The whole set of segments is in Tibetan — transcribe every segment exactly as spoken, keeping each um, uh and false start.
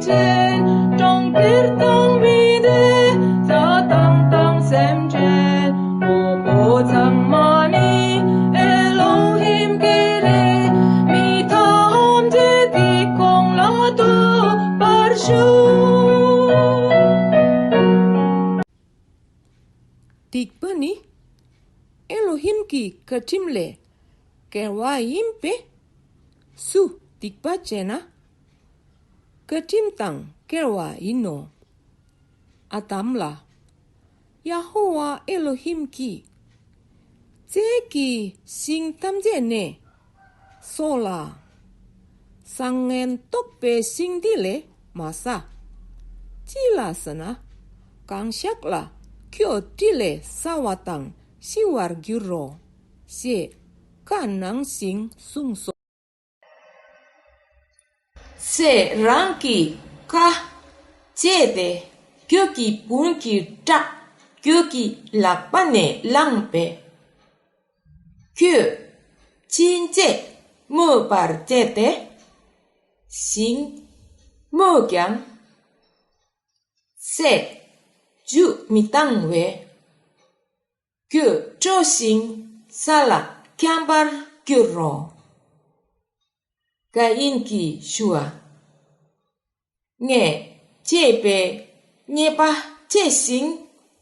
གྲོང་ཁྱེར་དང་མི་སྡེ། རྩྭ་ཐང་དང་སེམས་ཅན། ཕོ་མོ་ཚང་མ་ནི་ཨེ་ལོ་ཧིམ་གྱི་ལས། མི་ཐམས་ཅད་ཀྱིས་ཁོང་ལ་བསྟོད་པར་ཞུ། སྡིག་པ་ནི་ཨེ་ལོ་ཧིམ་གྱི་བཀའ་ཁྲིམས་ལས་འགལ་བ་ཡིན་པས། སུ་སྡིག་པ་བྱས་ན་བཀའ་ཁྲིམས་དང་འགལ་བ་ཡིན་ནོ། ཨ་དམ་ལ་ཡ་ཧོ་ཝཱ་ཨེ་ལོ་ཧིམ་གྱིས། རྩྭ་གི་ཤིང་ཐམས་ཅད་ནས་སོ་ལ། བཟང་ངན་རྟོགས་པའི་ཤིང་འདི་ལས་མ་ཟ། ཅི་ལ་ཟ་ན་གང་ཟག་ལ་ཁྱོད་དྲིན་ལས་ཟ་བ་དང་ཤི་བར་འགྱུར་རོ། ཞེས་བཀའ་གནང་ཞིང་གསུངས་སོ། ཚེ་རང་གི་ཁ་བཅད་དེ། ཁྱོད་ཀྱི་བུ་གི་བྲག་ཁྱོད་ཀྱི་ལག་པ་ནས་བླངས་པས། ཁྱོད་ཕྱིན་ཆད་རྨོ་བར་བྱས་ཏེ། ཤིང་རྨོས་ཀྱང་ཚེ་མཇུག་མི་བཏང་བས། ཁྱོད་སྐྲོ་ཞིང་ས་ལ་འཁྱམ་པར་འགྱུར་རོ། ཀ་ཨིན་གྱིས་ཞུ་བ། ངས་བྱས་པའི་ཉེས་པ་བྱས་ཤིང་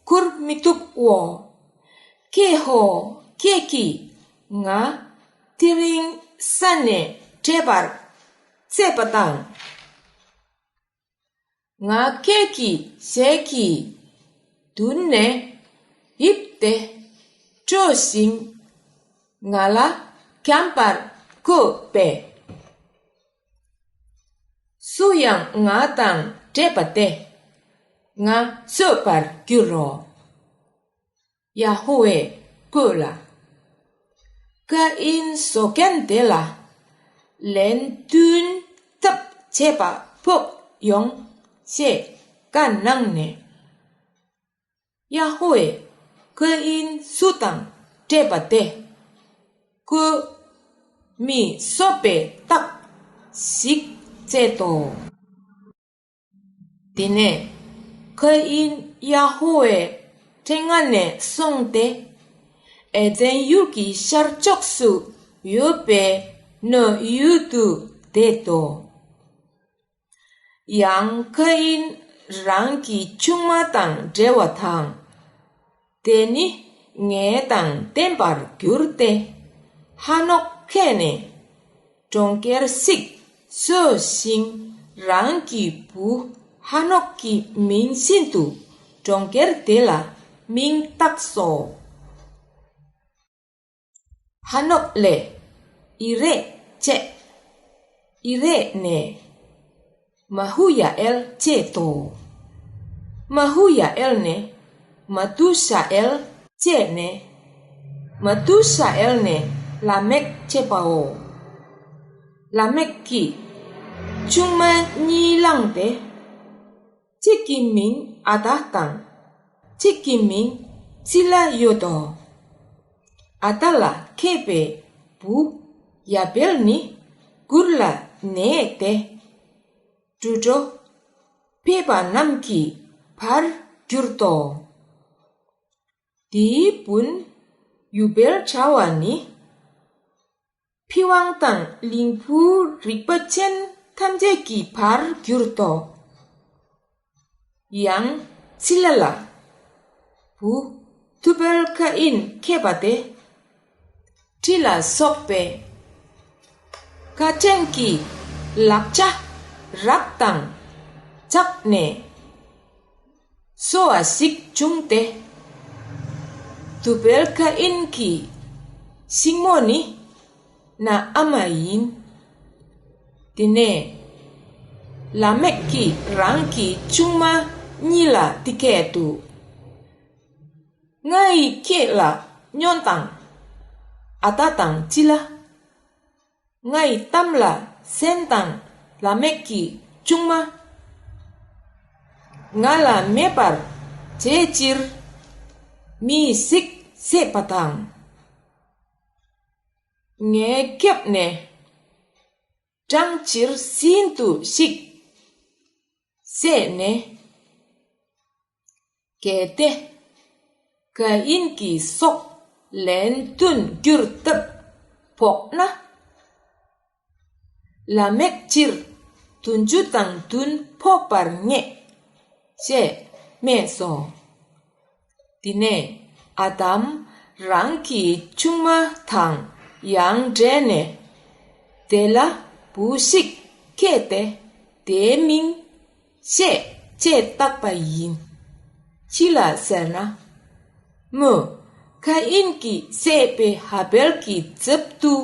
ཁུར་མི་ཐུབ་བོ། ཀྱེ་ཧོ། ཁྱེད་ཀྱིས་ང་དེ་རིང་ས་ནས་བྲལ་བར་བྱས་པ་དང་། ང་ཁྱེད་ཀྱི་ཞལ་གྱི་མདུན་ནས་ཡིབ་སྟེ་སྐྲོ་ཞིང་ང་ལ་འཁྱམ་པར་བཀོད་པས། སུ་ཡང་ང་དང་འཕྲད་པ་དེ་ང་གསོད་པར་འགྱུར་རོ། ཡ་ཧོ་ཝཱས་བཀོད་ལ། ཀ་ཨིན་བཟོ་མཁན་དེ་ལ་ལན་མཐུན་ཐབས་བྱེད་པ་ཕོག་ཡོང་ཞེས་བཀའ་གནང་ནས། ཡ་ཧོ་ཝཱས་ཀ་ཨིན་སུ་དང་འཕྲད་པ་དེ་ཁོ་མི་གསོད་པའི་རྟགས་ཤིག་བྱས་ཏོ། དེ་ནས་ཁ་ཨིན་ཡ་ཧོ་ཝཱའི་ཕྲེང་བ་ནས་སོང་སྟེ། ཨེ་དེན་ཡུལ་གྱི་ཤར་ཕྱོགས་སུ་ཡོད་པའི་ནོ་ཡུལ་དུ་བསྡད་དོ། ཡང་ཁ་ཨིན་རང་གི་ཆུང་མ་དང་འབྲེལ་བ་དང་། དེ་ནི་ངན་དང་ལྡན་པར་གྱུར་ཏེ། ཧ་ནོག་ཁྱེར་ནས་གྲོང་ཁྱེར་ཞིག་བཟོས་ཤིང་རང་གི་བུ་ཧ་ནོག་གི་མིང་བཞིན་དུ་གྲོང་ཁྱེར་དེ་ལ་མིང་བཏགས་སོ། ཧ་ནོག་ལས་ཡི་རེད་སྐྱེས། ཡི་རེད་ནས་མ་ཧུ་ཡ་ཨེལ་སྐྱེས་ཏོ། མ་ཧུ་ཡ་ཨེལ་ནས་མ་ཏུ་ཤ་ཨེལ་སྐྱེས་ནས། མ་ཏུ་ཤ་ཨེལ་ནས་ལ་མེག་སྐྱེས་པའོ། ལ་མེག་གིས་ཆུང་མ་གཉིས་བླངས་ཏེ། གཅིག་གི་མིང་ཨ་དཱ་དང་། གཅིག་གི་མིང་ཚི་ལ་ཡོད་དོ། ཨ་དཱ་ལ་མཁས་པའི་བུ་ཡ་བེལ་ནི་གུར་ལ་གནས་ཏེ། དུད་འགྲོ་ཕལ་པ་རྣམས་ཀྱི་བར་གྱུར་ཏོ། དེའི་སྤུན་ཡུ་བེལ་བྱ་བ་ནི། ཕི་ཝང་དང་གླིང་བུ་རིག་པ་ཅན་ཐམས་ཅད་ཀྱི་བར་གྱུར་ཏོ། ཡང་ཚི་ལ་ལ་བུ་ཐུ་བེལ་ཁ་ཨིན་མཁས་པ་དེ། གྲི་ལ་སོགས་པའི་ཁ་ཕྲེང་གི་ལག་ཆ་རག་དང་ཆགས་ནས། གསོ་བ་ཞིག་བྱུང་སྟེ། ཐུ་བེལ་ཁ་ཨིན་གྱི་ཤིང་མོ་ནི་ན་ཨ་མ་ཡིན། དེ་ནས་ལ་མེག་གིས་རང་གི་ཆུང་མ་གཉིས་ལ་འདི་སྐད་དུ། ང་ཡི་སྐེ་ལ་སྨྱོན་དང་། ཨ་དཱ་དང་ཚི་ལ། ང་ཡི་གཏམ་ལ་གསན་དང་། ལ་མེག་གི་ཆུང་མ། ང་ལ་མེད་པར་བྱས་ཕྱིར་མི་ཞིག་བསད་པ་དང་། ངའི་ཁབ་ནས་སྦྲང་ཆར་བཞིན་དུ་ཞིག་ བཙས་ནས། གལ་ཏེ། ཀ་ཨིན་གྱི་སྲོག་ལན་བདུན་གྱུར་སྟབས་ཕོག་ན། ལ་མེག་སྤྱིར་བདུན་ཅུ་དང་བདུན་ཕོག་པར་ངེས། ཞེས་སྨྲས་སོ། དེ་ནས་ཨ་དམ་རང་གི་ཆུང་མ་དང་ཡང་འབྲེལ་ནས། དེ་ལ་བུ་ཞིག་སྐྱེས་ཏེ་དེའི་མིང་ཤེད་ཅེས་བཏགས་པ་ཡིན། ཅི་ལ་ཟེར་ན། མོས་ཀ་ཨིན་གྱིས་བཙས་པའི་ཧ་བེལ་གྱི་རྫབ་ཏུ།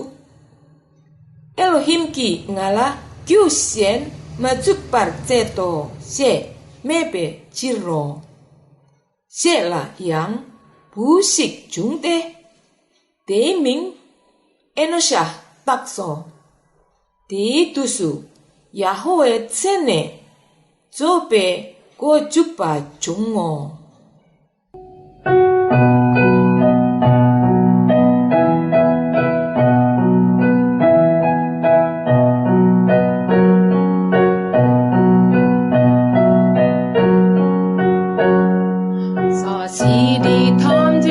ཨེ་ལོ་ཧིམ་གྱིས་ང་ལ་རྒྱུ་གཞན་མ་འཇུག་པར་བཙས་ཏོ་ཞེས་སྨྲས་པའི་ཕྱིར་རོ། ཤེད་ལ་ཡང་བུ་ཞིག་བྱུང་སྟེ། དེའི་མིང་ཨེ་ནོ་ཤ་བཏགས་སོ། དེའི་དུས་སུ་ཡ་ཧོ་ཝཱའི་མཚན་ནས་རྫོགས་པའི་སྒོ་འཇུག་པ་བྱུང་ངོ་། ས་གཞི་འདི་ཐམས་ཅད་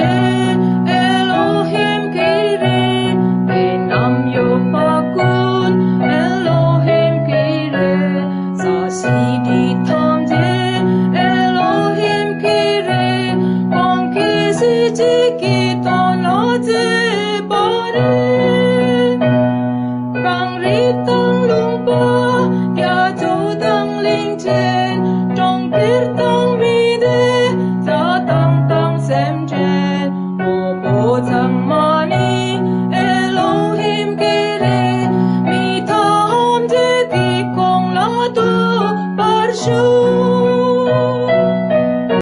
ཨེ་ལོ་ཧིམ་གྱི་རེད། དེ་རྣམས་ཡོད་པ་ཀུན་ཨེ་ལོ་ཧིམ་གྱི་རེད། ས་གཞི་འདི་ཐམས་ཅད་ཨེ་ལོ་ཧིམ་གྱི་རེད། ཁོང་གིས་གཟི་བརྗིད་ཀྱི་དོན་ལ་མཛད་པ་རེད། གངས་རི་དང་ལུང་པ། རྒྱ་མཚོ་དང་གླིང་ཆེན། གྲོང་ཁྱེར་